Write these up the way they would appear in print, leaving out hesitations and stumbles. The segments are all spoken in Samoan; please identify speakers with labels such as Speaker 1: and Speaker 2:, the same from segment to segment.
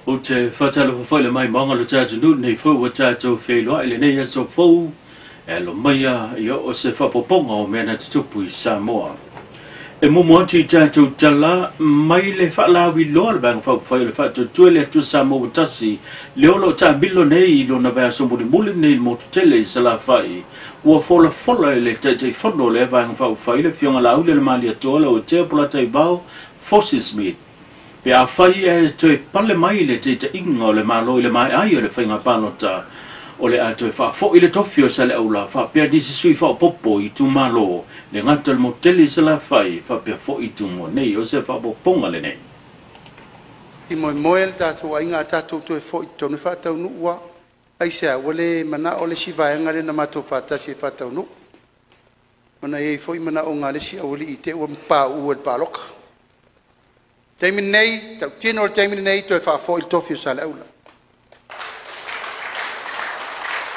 Speaker 1: Ou te faatalofa foi i le maimoaga o le tatou nuu lenei foi ua tatou feiloai i lenei aso fou e alo maia i o se faapopoga o mea na tutupu i Samoa. E muamua atu i tatou tala mai le faalauiloa le Vaega Faaupufai o le Faatuatua i le Atua Samoa ua Tasi le o lo o taamilo nei i lona vaiaso mulimuli nei i le motu tele i Salafai ua folafola i le Taitaifono o lea Vaega Faaupufai le Afioga Laaulialemalietoa Leuatea Polataivao Fosi Smith pe afai e toe pale mai le taitaiga o le Malo i le maea ai o le faiga palota o le a toe faafoi le tofi o Saleaula faapea nisi sui faaopoopo i itumalo le gata o le motu tele i Salafai faapea foi i Tumua nei. O se faaopoopoga lenei.
Speaker 2: Moemoe le tatou aiga a tatou toe foi i totonu e faataunuu lava. Aisea? Ua le manao le isi vaega lea na matou faatasi e faataunuu, ona e i ai foi manaoga a le isi aualii i te i ua pauu e le palota. O le taimi lenei, e tautino le taimi lenei, toe faafoi le tofi o Saleaula. E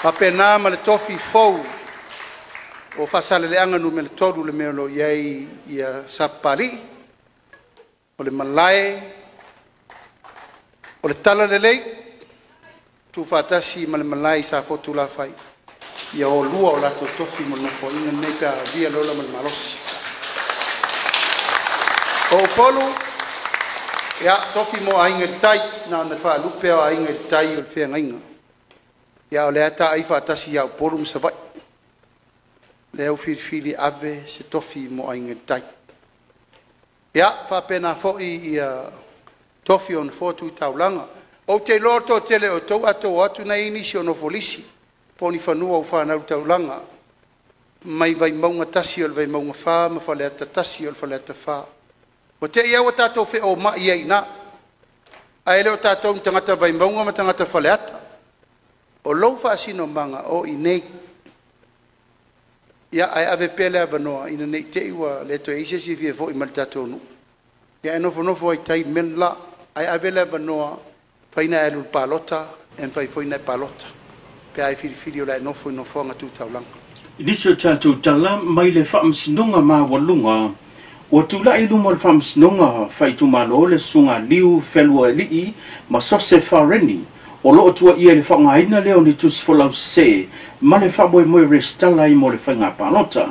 Speaker 2: faapena ma le tofi fou o Faasaleleaga Nu.3 i le mea o lo o i ai Sapapalii, o le Malae o le Talalelei, tuufaatasi ma le Malae i Safotulafai, ia o lua o latou tofi mo le Nofoaiga lenei pe a aulia le ola ma le malosi. O Upolu, ia, tofi mo Aiga i le Tai, na ona faalupe lava o Aiga i le Tai o le feagaiga, a o lea lava e taa'i faatasi ia Upolu ma Savaii. Lea ua filifili e ave se tofi mo Aiga i le Tai. Ia, e faapena foi tofi o Nofoa Tu Taulaga. Ou te iloa o le toatele o outou a outou o atu o lena e i ai nisi o nofo lisi po o ni fanua ua fanau i le taulaga mai Vaimauga 1, o le Vaimauga 4 ma Faleata 1, o le Faleata 4. Ua te i lava ua tatou feomai ai i ina, ae le o tatou ni tagata Vaimauga ma tagata Faleata. O lou faasinomaga, o i inei. Ia, ae ave pea le avanoa ina ne i te i ua le toe i ai se isi e fia foi mai i le tatou nuu, ae nofonofo lava i tai i le mea le la, ae ave le avanoa e mafai ona e alu i le palota, e mafai foi ona e palota pe a e filifili o le a e nofo i le nofoaga Tu Taulaga.
Speaker 1: I nisi o tatou tala mai le Faamasinoga Maualuga, ua tulai i luma o le Faamasinoga Faaitumalo le Susuga Liu Feluailii ma Sose Fareni o lo o tuuaia i le faaaogaina lea o ni tusi folau sese ma le faamoemoe resitala ai mo le faiga palota.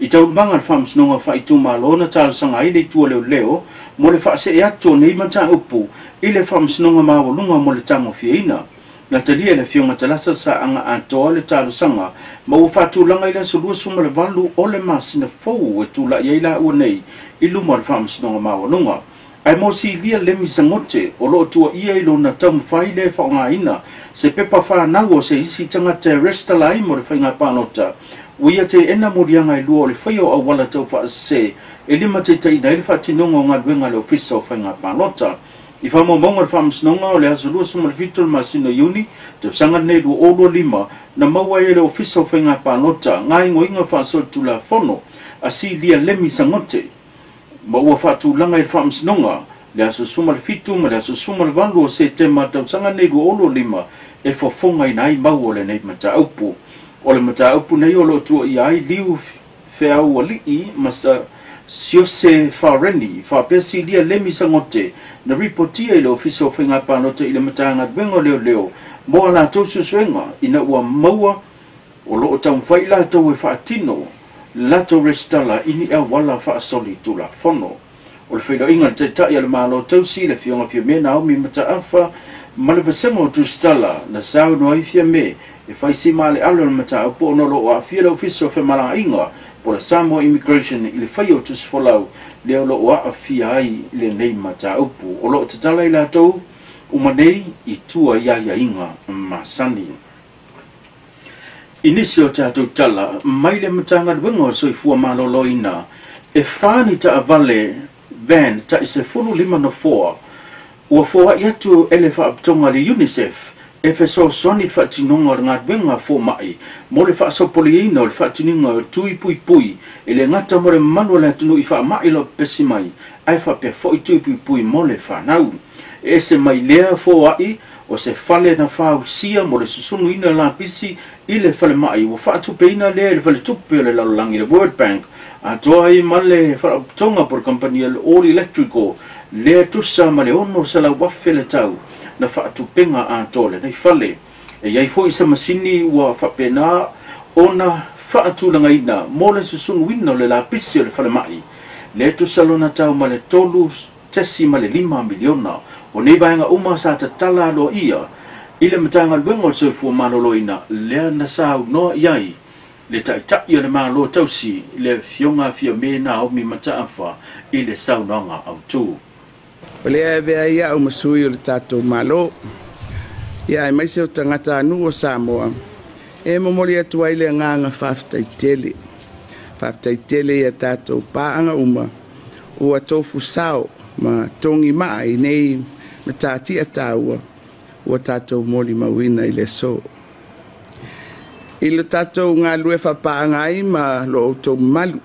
Speaker 1: I taualumaga a le Faamasinoga Faaitumalo na talosaga ai le itu a leoleo mo le faasee atu o nei mataupu i le Faamasinoga Maualuga mo le tagofiaina. Na talia e le Afioga Talasa Saaga Atoa le talosaga ma ua faatulaga i le aso 28 o le masina fou e tulai ai laua nei i luma o le Faamasinoga Maualuga. Ae mo Silia Lemi Sagote o lo o tuuaia i lona taumafai lea e faaaogaina se pepa fanau o se isi tagata e resitala ai mo le faiga palota, ua ia teena moliaga e lua o le faia o auala taufaasese e limataitaiina ai le faatinoga o galuega a le Ofisa o Faiga Palota. I faamaumauga o le Faamasinoga o le aso 27 o le masina o Iuni, tausaga lenei 2025, na maua ai e le Ofisa o Faiga Palota gaoioiga faasolitulafono a Silia Lemi Sagote ma ua faatulaga i le Faamasinoga le aso 17 ma le aso 18 o Setema tausaga nei 2025 e fofogaina ai mau o lenei mataupu. O le mataupu nei o lo o tuuaia ai Liu Feaualii ma Siose Fareni faapea Silia Lemi Sagote na ripotia i le Ofisa o Faiga Palota i le Matagaluega o Leoleo mo a latou suesuega ina ua maua o lo o taumafai i latou e faatino latou resitala i ni auala faasolitulafono. O le feiloaiga a le Taitai o le Malo Tausi, le Afioga Fiame Naomi Mataafa, ma le vasega o Tusitala, na saunoa ai Fiame e fai si maaleale o le mataupu ona o lo o aafia le Ofisa o Femalagaaiga po o le Samoa Immigration i le faia o tusifolau lea o lo o aafia ai lenei mataupu. O lo o tatala i latou uma nei i tua i aiaiga masani. I nisi o tatou tala mai le Matagaluega o Soifua Maloloina, e fa ni taavale van tai 15 nofoa ua foai atu e le Faalapotopotoga a le UNICEF e fesoasoani i le faatinoga o le galuega fomai mo le faasopoliaina o le faatinoga o tui puipui e le gata mo le mamalu o le atunuu i faamai o lo o pepesi mai ae faapea foi tui puipui mo le fanau. E ese mai lea foai o se fale na fausia mo le susunuina o lapisi i le falemai ua faatupeina lea e le Faletupe o le Lalolagi le World Bank atoa ai ma le Faalapotopotoga po o le Kamupani a le All Electrical lea tusa ma le 600,000 le tau. na faatupeina atoa lenei fale. E i ai foi se masini ua faapena ona faatulagaina mo le susunuina o le lapisi o le falemai le tusa lona tau ma le $3.5 miliona. O nei vaega uma sa tatala aloaia i le Matagaluega o le Soifua Maloloina lea na saunoa i ai le Taitai o le Malo tausi le Afioga Fiame Naomi Mataafa i le saunoaga autu.
Speaker 3: O lea e avea ai au ma sui o le tatou Malo, ia aemaise o tagatanuu o Samoa, e momoli atu ai le agaga faafetai tele. Faafetai tele ia tatou paaga uma ua tofu sao ma togi maa i nei matatia taua ua tatou molimauina i le aso. I le tatou galulue faapaaga ai ma lo outou mamalu,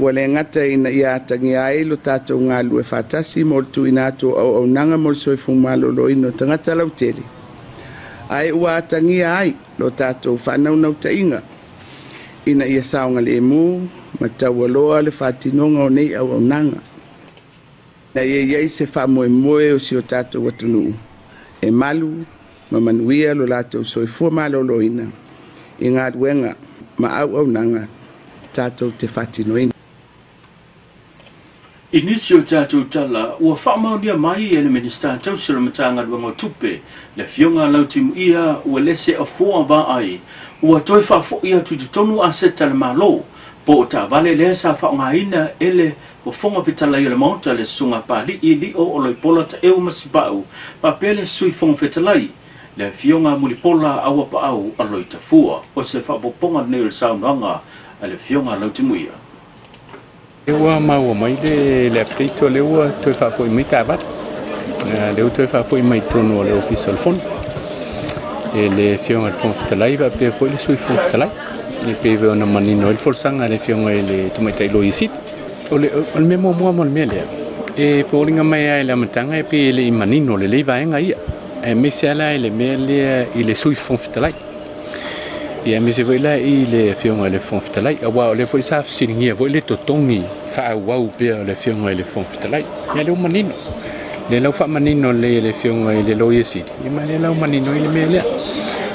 Speaker 3: ua le gata ina ia atagia ai lo tatou galulue faatasi mo le tuuina atu o auaunaga mo le soifua maloloina o tagata lautele, ae ua atagia ai lo tatou faanaunautaiga ina ia saogalemu ma taualoa le faatinoga o nei auaunaga. Na ia i ai se faamoemoe o si o tatou atunuu e malu ma manuia lo latou soifua maloloina i galuega ma auaunaga tatou te faatinoina.
Speaker 1: I nisi o tatou tala ua faamaonia mai e le Minisita tausi o le Matagaluega o Tupe le Afioga Lautimuia Uelese Afoa Vaai ua toe faafoi atu i totonu aseta a le Malo po o taavale lea sa faaaogaina e le Fofoga Fetalai o le Maota le Susuga Palii Lio o Loipola Taeu Masipau faapea le Sui Fofoga Fetalai le Afioga Mulipola Auapaau Aloitafua. O se faaopoopoga lenei o le saunoaga a le Afioga Lautimuia.
Speaker 4: Ua maua mai le update o lea ua toe faafoi mai taavale. Lea ua toe faafoi mai totonu o le Ofisa o le Fono e le Afioga i le Fofoga Fetalai faapea foi le Sui Fofoga Fetalai. E pei foi ona manino ai le folasaga a le Afioga i le Tamaitai Loia Sili. O le mea muamua mo le mea lea, e foliga mai lava i le amataga e pei e le i manino lelei vaega ia, aemaise lava la i le mea lea i le Sui Fofoga Fetalai. Ia aemaise foi la i le Afioga i le Fofoga Fetalai, aua o lea foi sa fesiligia foi le totogi faaauau pea o le Afioga i le Fofoga Fetalai. Ia lea ua manino, lea la ua faamanino lelei e le Afioga i le Loia Sili, ia ma lea la ua manino ai le mea lea.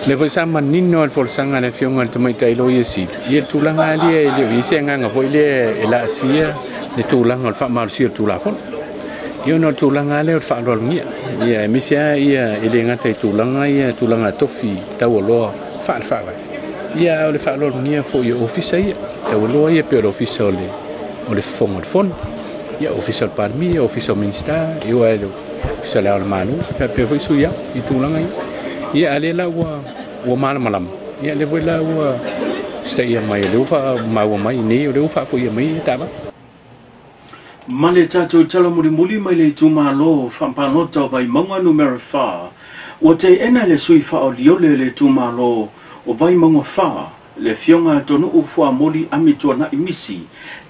Speaker 4: Lea foi sa manino le folasaga a le Afioga i le Tamaitai Loia Sili, ia le tulaga lea e le o i ai se agaga foi lea e laasia le tulaga o le faamalosia o le Tulafono. Ia ona o le tulaga lea o le faaaloalogia, ia aemaise lava ia e le gata i tulaga ia tulaga tofi taualoa faale-faavae, ia a o le faaaloalogia foi o ofisa ia taualoa ia pei o le ofisa o le Fofoga o le Fono, ia ofisa o le Palemia, ofisa o Minisita, ia le ofisa o le Ao o le Malo, faapea foi sui ao i tulaga ia. Ia a lea la ua malamalama, ia lea foi la ua sitaia mai, o lea ua faamaua mai nei, o lea ua faafoia mai ia taavale.
Speaker 1: Ma le tatou tala mulimuli mai le itumalo faapalota o Vaimauga numera 4, ua teena le sui faaoliole le itumalo o Vaimauga 4, le Afioga Tonu'u Fuamoli Amituana'i Misi,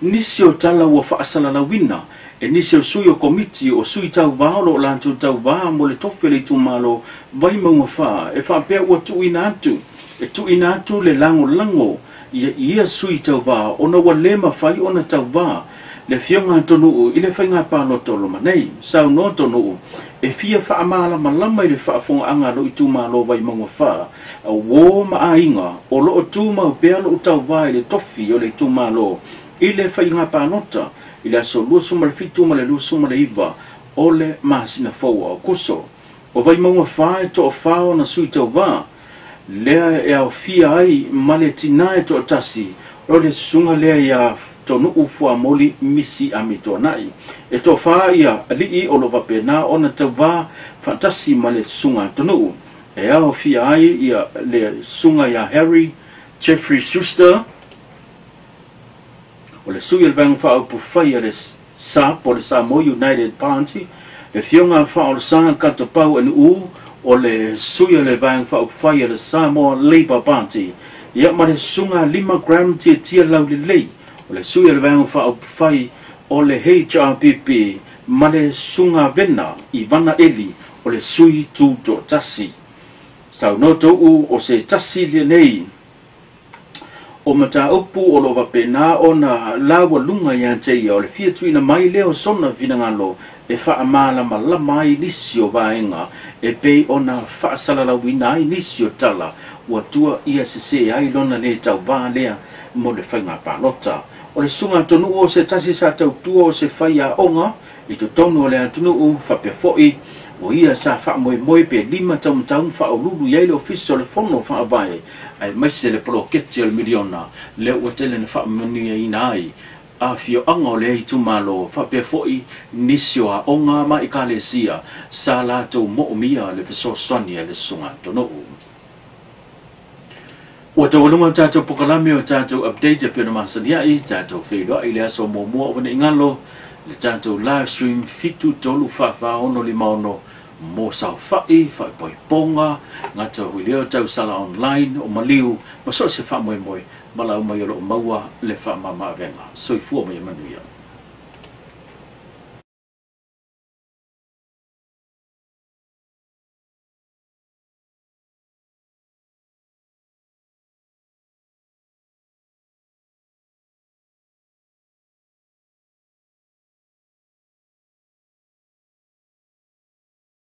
Speaker 1: nisi o tala ua faasalalauina e nisi o sui o komiti o sui tauvā o loo latou tauvā mo le tofi o le itumalo Vaimauga 4 e faapea ua tuuina atu e tuuina atu le lagolago ia ia sui tauvā ona ua le mafai ona tauvā le Afioga Tonu'u i le faiga palota o loma nei. Saunoa Tonu'u e fia faamalamalama i le faafogaaga a lou itumalo Vaimauga 4, uō ma aiga o loo tumau pea lou tauvā i le tofi o le itumalo i le faiga palota i le aso 27 ma le 29 o le masina fou o Aokuso. O Vaimauga 4 e toafā ona sui tauvā lea e aofia ai ma le tinā e toatasi o le susuga lea ia Tonu'u Fuamoli Misi Amituana'i. E toafā ia alii o loo faapena ona tauvā faatasi ma le susuga Tonu'u. E aofia ai ia le susuga ia Harry Jeffrey Schuster o le sui o le Vaega Faaupufai a le SAP o le Samoa United Party, le Afioga Faaolesa Katapau NU o le sui o le Vaega Faaupufai a le Samoa Labour Party, ia ma le susuga 5 gram Tiatia Laulelei o le sui o le Vaega Faaupufai o le HRPP ma le susuga Vena Ivana Eli o le sui tutoatasi. Saunoa To'u o se tasi lenei o mataupu o loo faapena ona laualuga ia te ia o le fia tuuina mai lea o sona finagalo e faamalamalama ai nisi o vaega e pei ona faasalalauina ai nisi o tala ua tua ia sesē ai lona lē tauvā lea mo le faiga palota. O le susuga Tonuu o se tasi sa tautua o se faiaoga i totonu o le atunuu, faapea foʻi o ia sa faamoemoe pe lima taumatau faaululu i ai le Ofisa o le Fono Faavae aemaise le poloketi o le miliona lea ua tele na faamanuiaina ai afioaga o lea itumalo, faapea foʻi nisi o aoga ma ekalesia sa latou moomia le fesoasoani a le susuga Tonuu. Ua taualuga tatou pokalame o tatou update e pei ona masani ai, tatou feiloai le aso muamua o nei galo le tatou live stream 7344656 mo saofai faaipoipoga gata hui lea tausala online o maliu ma so o se faamoemoe ma lau mai o loo maua le faamamaavega. Soifua ma ia manuia.